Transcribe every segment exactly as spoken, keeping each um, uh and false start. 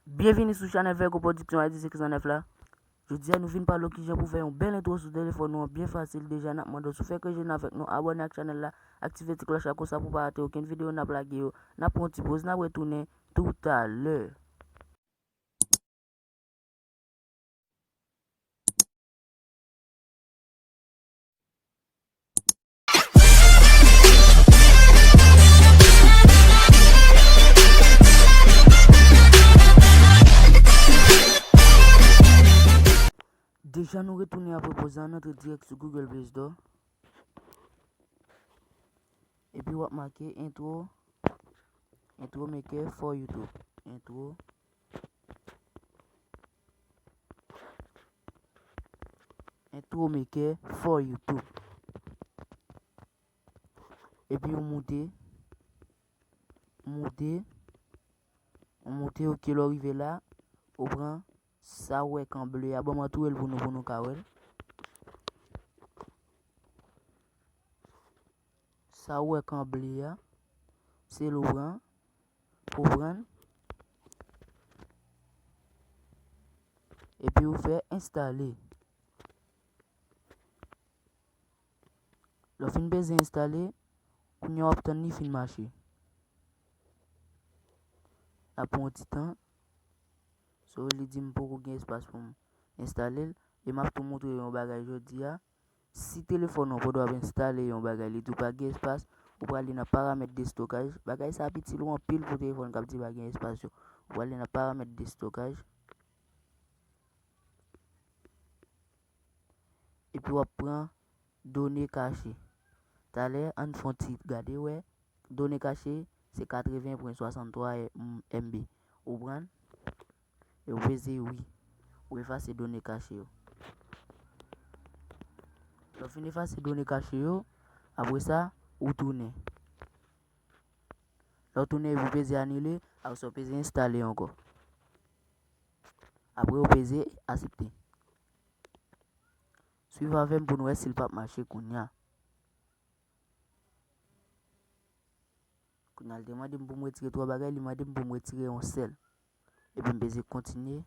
Byenvini sou chanèl Vergo Production Haïti senk san nèf la. Jodi a nou vin pale w kijan pou fè yon bèl entwo sou telefòn ou an byen fasil. Deja n ap mande w si w fèk rejwenn avèk nou, abòne ak chanèl la, aktive ti klòch la konsa pou w pa rate okenn videyo n ap lage yo. N ap pran yon ti poz, n ap retounen toutalè. Deja nou retounen apre poz la, n antre dirèk sou Google Play Store. Epi w ap make intro, intro maker for YouTube. Intro, intro maker for YouTube. Epi w moute, moute, w moute, ok, lè w rive la, ou pran sa w wè k an ble a, ban m antoure l pou nou, pou nou ka wè l. Sa w wè k an ble a, se l ou pran, ou pran l, epi ou fè enstale. Lè w fin peze enstale, kounye a w ap tann li fin mache. N ap pran yon ti tan. So, li di m poko gen espas pou m enstale l. E m ap tou montre yon bagay jodi a. Si telefòn ou pandan w ap enstale yon bagay, li di w pa gen espas, ou prale nan paramèt de stokaj. Bagay sa ap itil ou anpil pou telefòn k ap di pa gen espas yo. Ou prale nan paramèt de stokaj. Epi w ap pran done kache. Talè, ann fè yon ti gade wè. Done kache, se katreven pwen swasanntwa M B. Ou pran l, e ou peze wi. Ou efase done kache yo. Lè w fin efase done kache yo, apre sa, ou tounen. Lè w tounen epi w peze anile, apre sa w peze enstale ankò. Apre ou peze aksepte. Swiv avè m pou n wè si l p ap mache kounye a. Kounye a, l te mande m pou m retire twa bagay, li mande m pou m retire yon sèl. Epi m peze kontinye,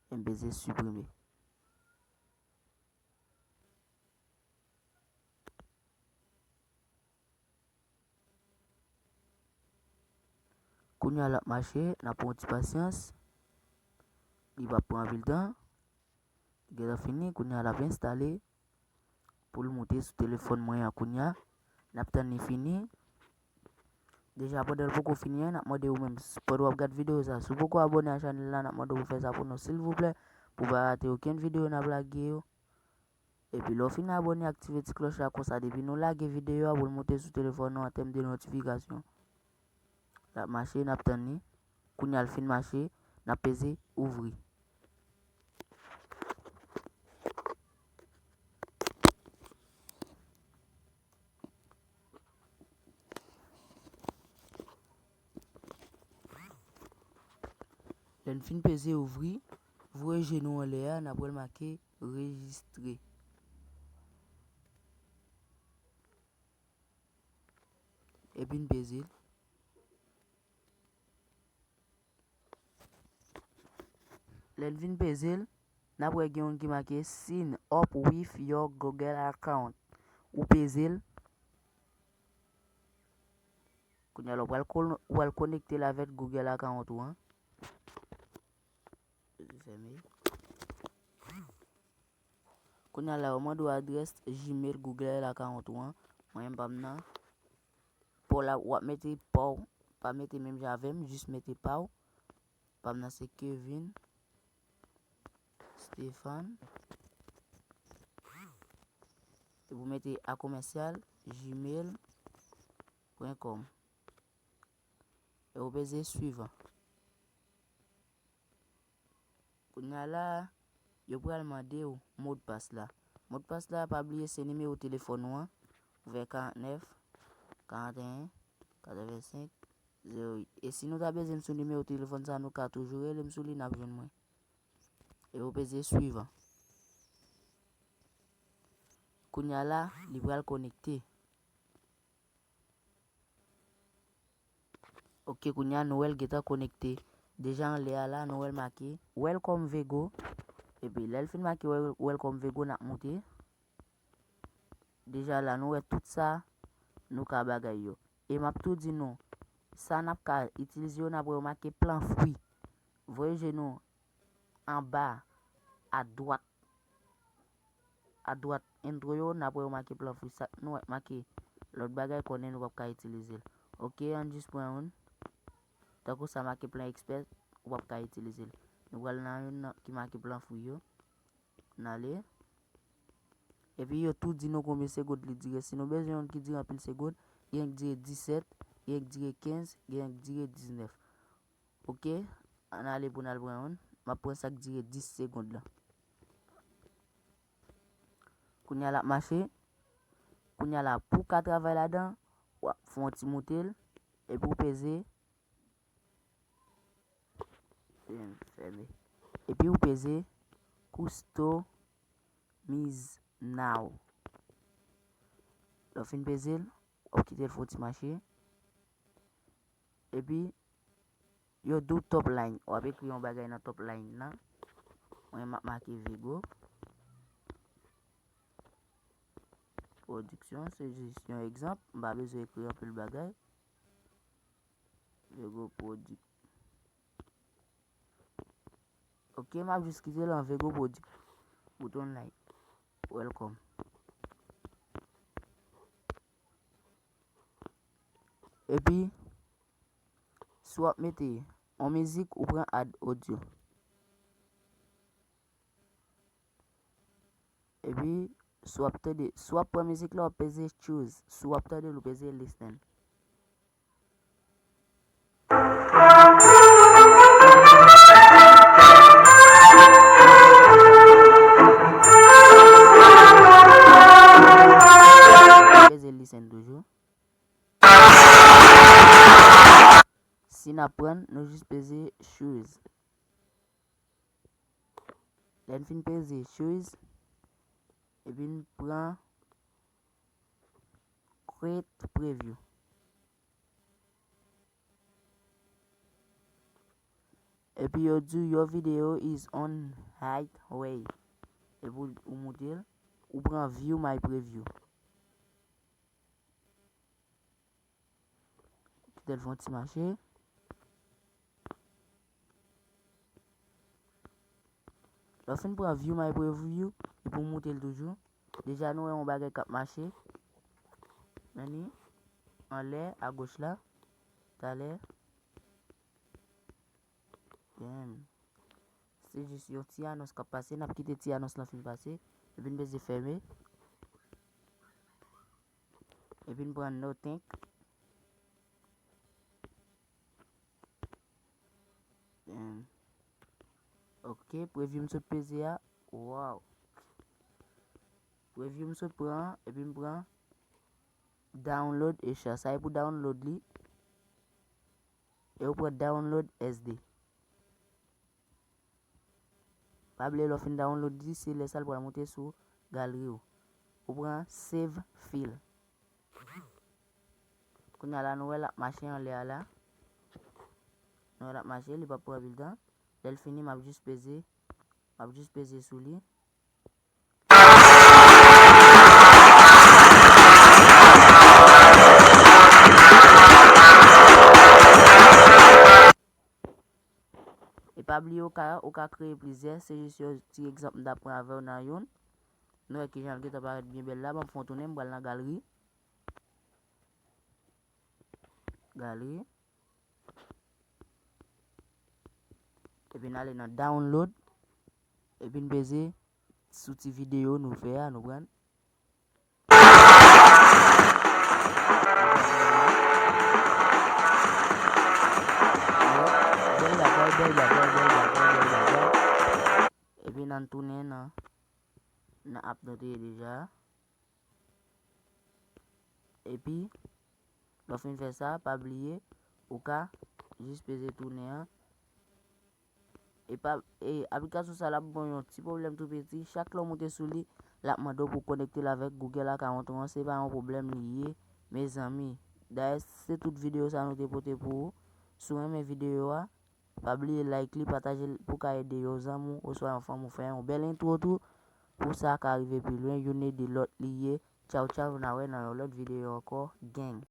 e m peze siprime. Kounye a l ap mache, n ap pran yon ti pasyans. Li p ap pran anpil tan. Li gentan fini, kounye a l ap enstale pou l moute sou telefòn mwen an kounye a. N ap tann li fini. Deja, pandan l poko fini an, n ap mande ou menm, s-, pandan w ap gad videyo sa, si w poko abòne a chanèl la, n ap mande w pou fè sa pou nou, silvouplè, pou w pa rate okenn videyo n ap lage yo. Epi lè w fin abòne, aktive ti klòch la, konsa depi nou lage videyo a, pou l moute sou telefòn ou an tèm de notifikasyon. L ap mache, n ap tann li. Kounye a l fin mache, n ap peze ouvri. Lè n fin peze ouvri, voye je nou anlè a, n ap wè l make rejistre. Epi n peze l. Lè n fin peze l, n ap wè gen youn ki make "Sign up with your Google account." Ou peze l. Kounye a la, ou pral kon-, ou pral konekte l avèk Google account ou an. Fèmen. Kounye a la, yo mande w adrès Gmail, Google account ou an. Mwen menm pa m nan. Pa w la, w ap mete pa w. Pa mete menm jan avè m, jis mete pa w. Pa m nan se Kevin Stéphane. Epi w mete a commercial gmail point com. E w peze suivant. Kounye a la, yo pral mande w modpas la. Modpas la, pa bliye se nimewo telefòn ou an, ouvè karant nèf, karant en, katrevensenk, zewo uit. E si nou ta bezwen m sou nimewo telefòn sa, nou ka toujou rele m sou li, n ap jwenn mwen. E w peze suivant. Kounye a la, li pral konekte. Ok, kounye a nou wè l gentan konekte. Deja anlè a la, nou wè l make Welcome Vego. Epi lè l fin make wel-, Welcome Vego, n ap moute. Deja la, nou wè tout sa, nou ka bagay yo. E m ap tou di nou, sa n ap ka itilize yo, n ap wè yo make plan fwi. Voye je nou anba, adwat. Adwat entwo yo, n ap wè yo make plan fwi. Sa nou wè make lòt bagay, konnen nou p ap ka itilize l. Oke, ann jis pran youn. Tankou sa make plan ekspè, ou p ap ka itilize l. Nou pral nan youn nan ki make plan fwi yo. N ale. Epi yo tou di nou konbyen segond li dire. Si nou bezwen youn ki dire anpil segond, gen ki dire disèt, gen ki dire kenz, gen ki dire diznèf. Oke, ann ale pou n al pran youn. M ap pran sa k dire dis segond lan. Kounye a l ap mache. Kounye a la, pou w ka travay ladan, w ap fè yon ti moute l, epi w peze, fèmen. Epi w peze Customize Now. Lè w fin peze l, w ap kite l fè yon ti mache. Epi, yo di w top line. W ap ekri yon bagay nan top line nan. Mwen, m ap make Vego. Pwodiksyon, se jis yon egzanp. M pa bezwen ekri anpil bagay. Vego Pwodiksyon. Oke, m ap jis kite l an Vego Pwodiksyon. Bouton like. Welcome. Epi, si w ap mete yon mizik, ou pran add audio. Epi, si w ap tande, si w ap pran mizik la, w ap peze choose. Si w ap tande l, ou peze listen. Peze listen toujou. Si n ap pran, nou jis peze choose. Lè n fin peze choose, epi n pran create preview. Epi yo di w, your video is on highway. Epi w, ou moute l, ou pran view my preview. Kite l fè yon ti mache. Lè w fin pran view my preview, epi w moute l toujou. Deja nou wè yon bagay k ap mache. Men li anlè, agoch la. Talè. Damn. Se jis yon ti anons k ap pase. N ap kite ti anons lan fin pase. Epi n peze fèmen. Epi n pran no thank. Damn. Ok, preview m sot peze a. Wow. Preview m sot pran, epi m pran download e cha. Sa e pou download li. E ou pran download S D. Pa bliye lè w fin download li, se lè sa l pral moute sou galri w. Ou pran save file. Kounye a la, nou wè l ap mache anlè a la. Nou wè l ap mache, li p ap pran anpil tan. Lè l fini, m ap jis peze, m ap jis peze sou li. E pa bliye, ou ka, ou ka kreye plizyè. Se jis yon ti egzanp m ta pran avè w nan youn. Nou wè kijan l gentan parèt byen bèl la. Ban m fè yon tounen, m pral nan galri. Galri. Epi n ale nan download. Epi n peze sou ti videyo nou fè a, nou pran. Bèl bagay, bèl bagay, bèl bagay, bèl bagay. Epi n ann tounen nan, nan app nou te ye deja a. Epi, lè w fin fè sa, pa bliye, ou ka jis peze tounen an. E pa, e aplikasyon sa a, l ap ba w yon ti pwoblèm tou piti. Chak lè w moute sou li, l ap mande w pou w konekte l avèk Google account ou an. Se pa yon pwoblèm li ye, mezanmi. Dayè, se tout videyo sa a nou te pote pou ou. Si w renmen videyo a, Pa bliye like li, pataje l pou ka ede yon zanmi w oswa yon fanmi w fè yon bèl entwo tou. Pou sa ka rive pi lwen, youn ede lòt li ye. Tchaw tchaw, n a wè nan yon lòt videyo ankò, gang.